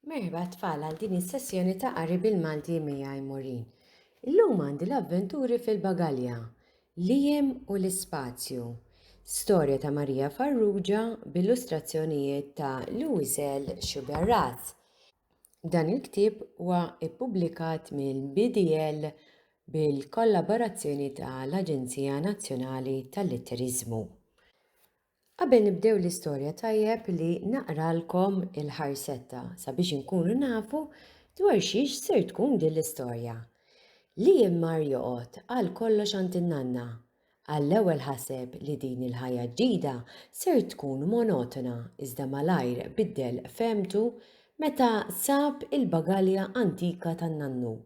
Merħba tfal għal din is-sessjoni ta' qari bil-Malti miegħi Maureen. Illum għandi l-avventuri fil-bagalja, Liam u l-ispazju. Storja ta' Maria Farrugia b'illustrazzjonijiet ta' Louiselle Sciberras. Dan il-ktieb huwa ppubblikat mill-BDL bil-kollaborazzjoni ta' l-Aġenzija Nazzjonali tal-Litteriżmu. Qabel nibdew l-istorja tajjeb li naqralkom il-ħarsetta sabiex inkunu nafu dwar xiex ser tkun din l-istorja. Liam mar joqgħod għal kollox għand in-nanna. Għall-ewwel ħaseb li din il-ħajja ġdida ser tkun monotona iżda malajr biddel fehmtu meta sab il-bagalja antika tan-nannu.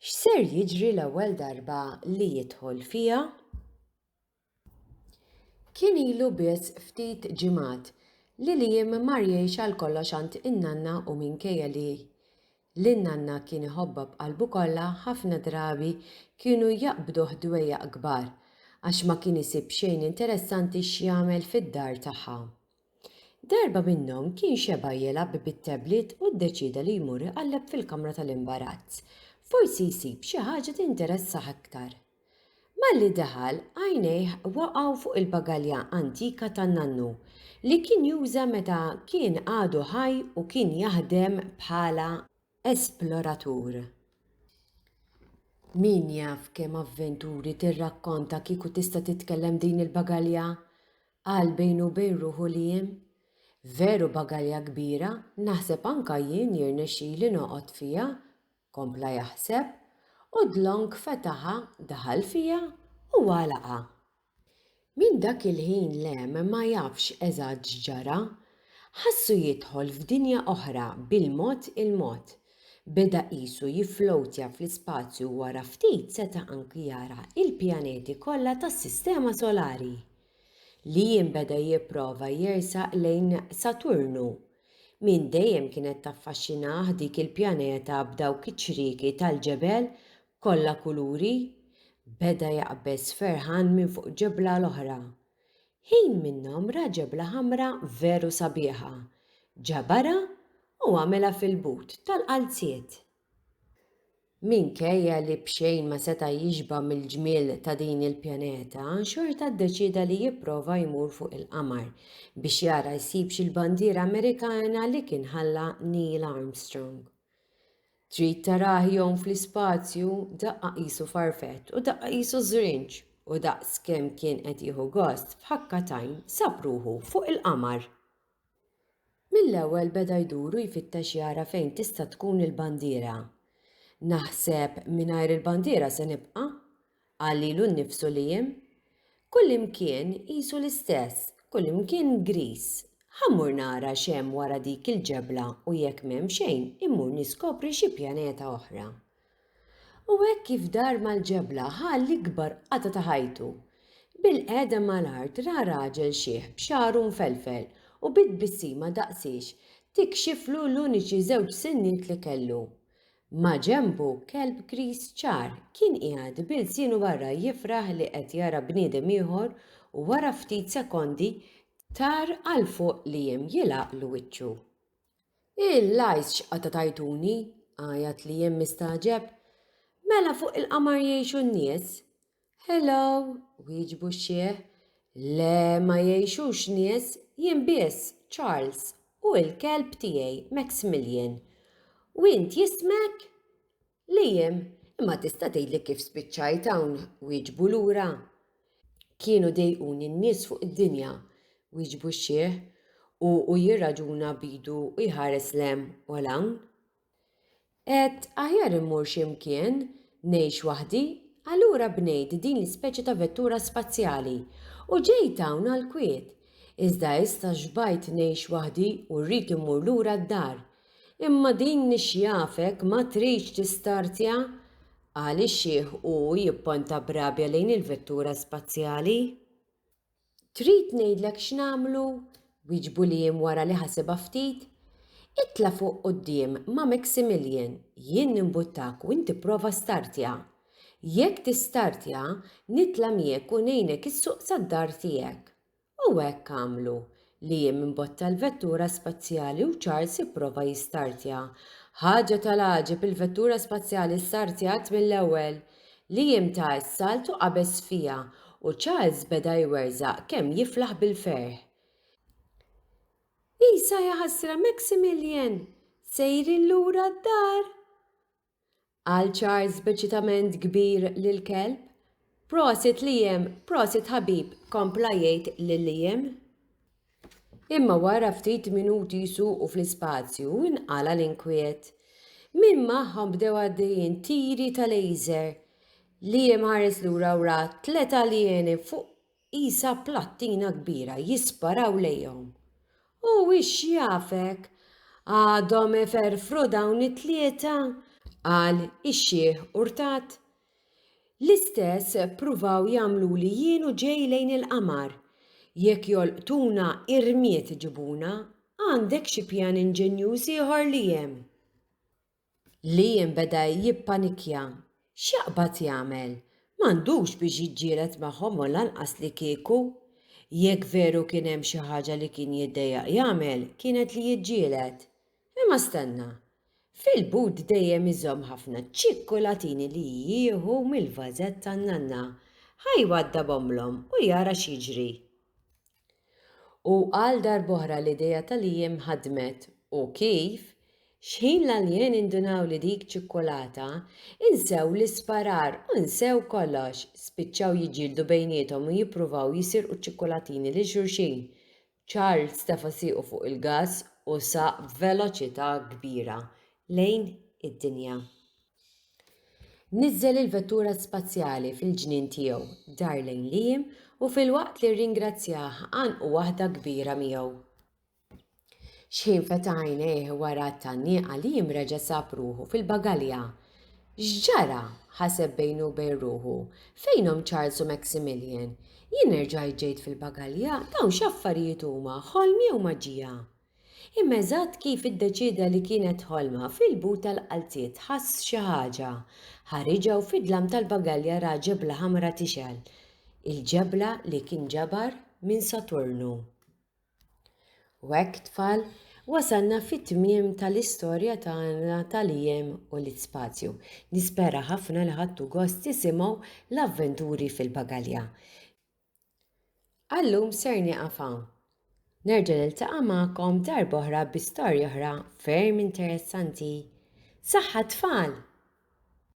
X'ser jiġri l-ewwel darba li jidħol fiha? Kien ilu biss ftit ġimgħat li Liam mar jgħix għal kollox għand in-nanna u minkejja li lin-nanna kien iħobbha b'qalbu kollha ħafna drabi kienu jaqbduh dwejjaq kbar għax ma kien isib xejn interessanti x'jagħmel fid-dar tagħha. Darba minnhom kien xeba' jilgħab bit-tablet u ddeċieda li jmur iqalleb fil-kamra tal-imbarazz, forsi jsib xi ħaġa tinteressah iktar. Malli daħal, għajnejh waqgħu fuq il-bagalja antika tan-nannu li kien juża meta kien għadu ħaj u kien jaħdem bħala esploratur. Min jaf kemm avventuri tirrakkonta kieku tista' titkellem din il-bagalja, qal bejnu u bejn ruħu Liam. Veru bagalja kbira, naħseb anka jien jirnexxili noqgħod fiha Kompla jaħseb, u dlonk fetaħha, daħal fiha u għalaqha. Minn dak il-ħin 'l hemm ma jafx eżatt x'ġara. Ħassu jidħol f'dinja oħra bil-mod il-mod. Beda qisu jifflowtja fl-ispazju u wara ftit seta' anki jara l-pjaneti kollha tas-sistema solari. Liam beda jipprova jersaq lejn Saturnu Minn dejjem kienet taffaxxinah dik il-pjaneta b'dawk iċ-ċrieki tal-ġebel kollha kuluri. Beda jaqbeż ferħan minn fuq ġebla għal oħra. Ħin minnhom ra ġebla ħamra veru sabiħa. Ġabarha u għamilha fil-but tal-qalziet. Minkejja li b'xejn ma seta' jixba' mill-ġmiel ta' din il-pjaneta, xorta ddeċieda li jipprova jmur fuq il-qamar biex jara jsibx il-bandiera Amerikana li kien ħalla Neil Armstrong. Trid tarah jgħum fl-ispazju, daqqa qisu farfett u daqqa qisu żrinġ u daqs kemm kien qed jieħu gost, f'ħakka t'għajn sab ruħu fuq il-qamar. Mill-ewwel beda jdur u jfittex jara fejn tista' tkun il-bandiera. Naħseb mingħajr il-bandiera se nibqa', qal lilu nnifsu Liam. Kullimkien qisu l-istess, kullimkien griż. Ħa mmur nara x'hemm wara dik il-ġebla u jekk m'hemm xejn immur niskopri xi pjaneta oħra. U hekk kif dar mal-ġebla ħa l-ikbar qatgħa ta' ħajtu. Bilqiegħda mal-art ra raġel xiħ b'xagħru mfelfel u bi tbissima daqsiex tikxiflu l-uniċi żewġ sinniet li kellu. Maġenbu kelb griż ċar kien qiegħed bi lsienu barra jifraħ li qed jara bniedem ieħor u wara ftit sekondi tar għal fuq Liam jilgħaqlu wiċċu. Il-lajs x'qatgħa tajtuni! għajat Liam mistagħġeb. Mela fuq il-qamar jgħixu n-nies? Hello, wieġbu x-xiħ. Le, ma jgħixux nies, jien biss, Charles, u l-kelb tiegħi, Maximilian. U int jismek? Liam, imma tista' tgħidli kif spiċċajt hawn, wieġbu lura. Kienu dejquni n-nies fuq id-dinja, wieġbu x-xiħ, u hu jirraġuna b'idu u jħares 'l hemm u 'l hawn. Għedt aħjar immur xi mkien ngħix waħdi, allura bnejt din l-ispeċi ta' vettura spazjali u ġejt hawn għall-kwiet. Iżda issa xbajt ngħix waħdi u rrid immur lura d-dar. Imma din nixjafek ma tridx tistartja! qal ix-xiħ u hu jipponta b'rabja lejn il-vettura spazjali. Trid ngħidlek x'nagħmlu? wieġbu Liam wara li ħasibha ftit. Itla' fuq quddiem ma' Maximilian, jien nimbuttak u inti pprova startja. Jekk tistartja, nitla' miegħek u ngħinek issuq sad-dar tiegħek. U hekk għamlu. Liam imbotta l-vettura spazjali u Charles ipprova jistartja. Ħaġa tal-għaġeb il-vettura spazjali startjat mill-ewwel. Liam ta s-salt u qabeż fiha u Charles beda jwerżaq kemm jiflaħ bil-ferħ. Isa jaħasra Maximilian! Sejrin lura d-dar! Qal Charles b'eċitament kbir lill-kelb. Prosit Liam, prosit ħabib, kompla jgħid lil Liam. Imma wara ftit minuti jsuqu fl-ispazju inqala' l-inkwiet. Minn magħhom bdew għaddejjin tiri ta' laser. Liam ħares lura u ra tlet aljeni fuq qisha plattina kbira jisparaw lejhom. U ix-xjafek! Għadhom iferfru dawn it-tlieta! qal ix-xiħ urtat. L-istess ppruvaw jagħmluli jien u ġej lejn il-qamar. Jekk jolqtuna irmied iġibuna, għandek xi pjan inġenjuż ieħor Liam? Liam beda jippanikkja. X'jaqbad jagħmel? M'għandux biex jiġġieled magħhom u lanqas li kieku. Jekk veru kien hemm xi ħaġa li kien jiddejjaq jagħmel, kienet li jiġġieled. Imma stenna. Fil-but dejjem iżomm ħafna ċikkulatini li jieħu mill-vażett tan-nanna. Ħa jwaddabhomlhom u jara x'jiġri. U għal darb'oħra l-idea ta' Liam ħadmet. U kif? X'ħin l-aljeni ndunaw li dik ċikkulata, insew l-isparar u nsew kollox. Spiċċaw jiġġieldu bejniethom u jippruvaw jisirqu ċ-ċikkulatini lil xulxin. Charles tefa' siequ fuq il-gass u saq b'veloċità kbira lejn id-dinja. Niżżel il-vettura spazjali fil-ġnien tiegħu, dar lejn Liam u filwaqt li rringrazzjah għannqu waħda kbira miegħu. X'ħin fetaħ għajnejh wara t-tgħanniqa Liam reġa' sab ruħu fil-bagalja. X'ġara? ħaseb bejnu u bejn ruħu. Fejnhom Charles u Maximilian? Jien erġajt ġejt fil-bagalja? Dawn x'affarijiet huma, ħolm jew maġija? Imma eżatt kif iddeċieda li kienet ħolma, fil-but tal-qalziet ħass xi ħaġa. Ħariġha u fid-dlam tal-bagalja ra ġebla ħamra tixgħel. Il-ġebla li kien ġabar minn Saturnu. U hekk, tfal, wasalna fit-tmiem tal-istorja tagħna tal-ijiem u l-ispazju. Nispera ħafna li ħadtu gost tisimgħu l-avventuri fil-bagalja. Għal-lum ser nieqaf hawn. Nerġa' niltaqa' magħkom darb'oħra bi storja oħra ferm interessanti. Saħħa tfal!